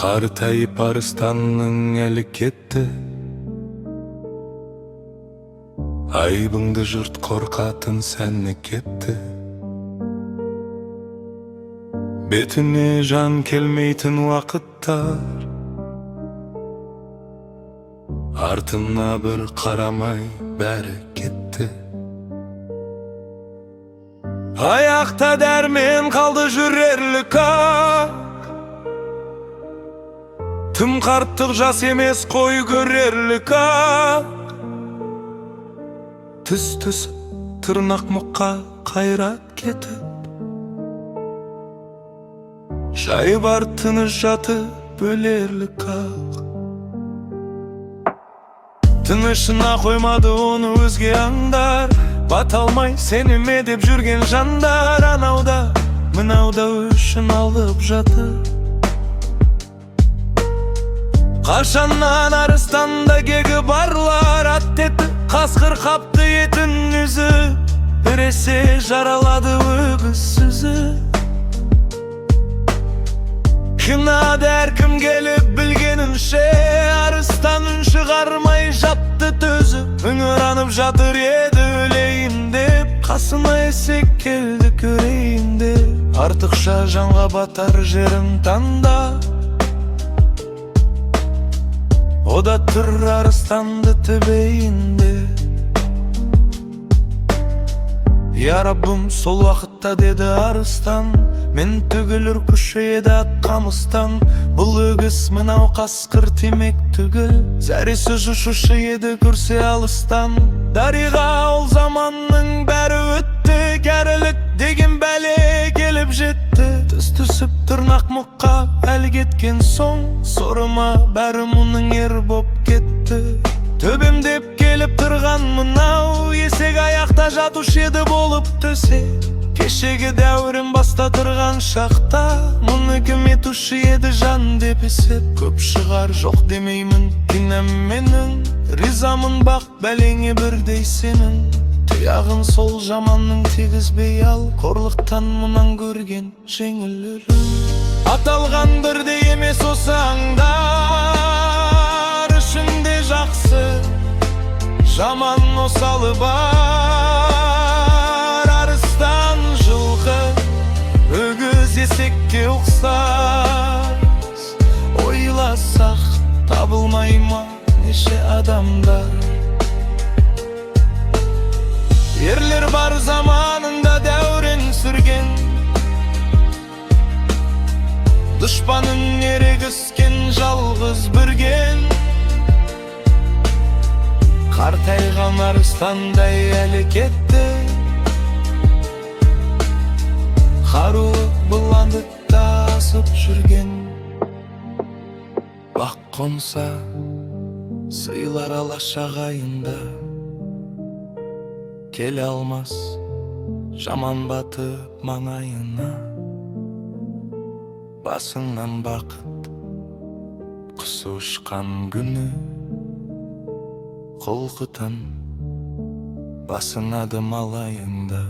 Қартайып арыстанның әлі кетті. Айбыңды жұрт қорқатын сәні кетті. Бетіне жан келмейтін уақыттар, артына бір қарамай бәрі кетті. Аяқта дәрмен қалды жүрерлік ақ. Тым қарттық жас емес қой көрерлік ақ. Түс түсіп тырнақ мұққа қайрат кетіп, жайы бар тыныш жатып өлерлік ақ. Тынышына қоймады оны өзге аңдар. Бата алмай сене ме деп жүрген жандар. Анауда мынауда өшін алып жатыр. Қашаннан арыстанда кегі барлар. Ат еті қасқыр қапты етін үзіп, біресе жаралады өгіз сүзіп. Қинады әркім келіп білгенінше. Арыстан үн шығармай жатты төзіп. Ыңыранып жатыр еді өлейін деп. Қасына есек келді көрейін деп. Артықша жанға батар жерін таңда. О да тұр арыстанды тебейін деп. Я Раббым, сол уақытта деді арыстан: мен түгіл үркуші еді ат қамыстан. Бұл өгіз, мынау қасқыр тимек түгіл. Зәресі ұшушы еді көрсе алыстан. Дариға, ол заманның бәрі өтті. Кәрілік деген бәле келіп жетті. Түс түсіп тырнақ мұққа әлі кеткен соң, сорыма бәрі мұның ер боп кетті. Төбемдеп келіп тұрған мынау есек аяқта жатушы еді болып төсек. Кешегі дәурен баста тұрған шақта мұны кім етуші еді жан деп есеп. Көп шығар, жоқ демеймін, кінәм менің. Ризамын бақ бәлеңе бірдей сенің. Тұяғын сол жаманның тигізбей ал. Қорлықтан мұнан көрген жеңіл өлім. Аталған бірдей емес осы аңдар ішінде жақсы жаман осалы бар. Арыстан жылқы өгіз есекке ұқсас. Ойласақ, табылмай ма неше адамдар? Ерлер бар заманында дәурен сүрген, дұшпанын ерегіскен жалғыз бүрген. Қартайған арыстандай әлі кетті. Қарулы бұланды тасып жүрген. Бақ қонса сыйлар алаш ағайында. Келе алмас жаман батып маңайына. Басыңнан бақыт құсы ұшқан күні, құлқытын басынады малайыңда.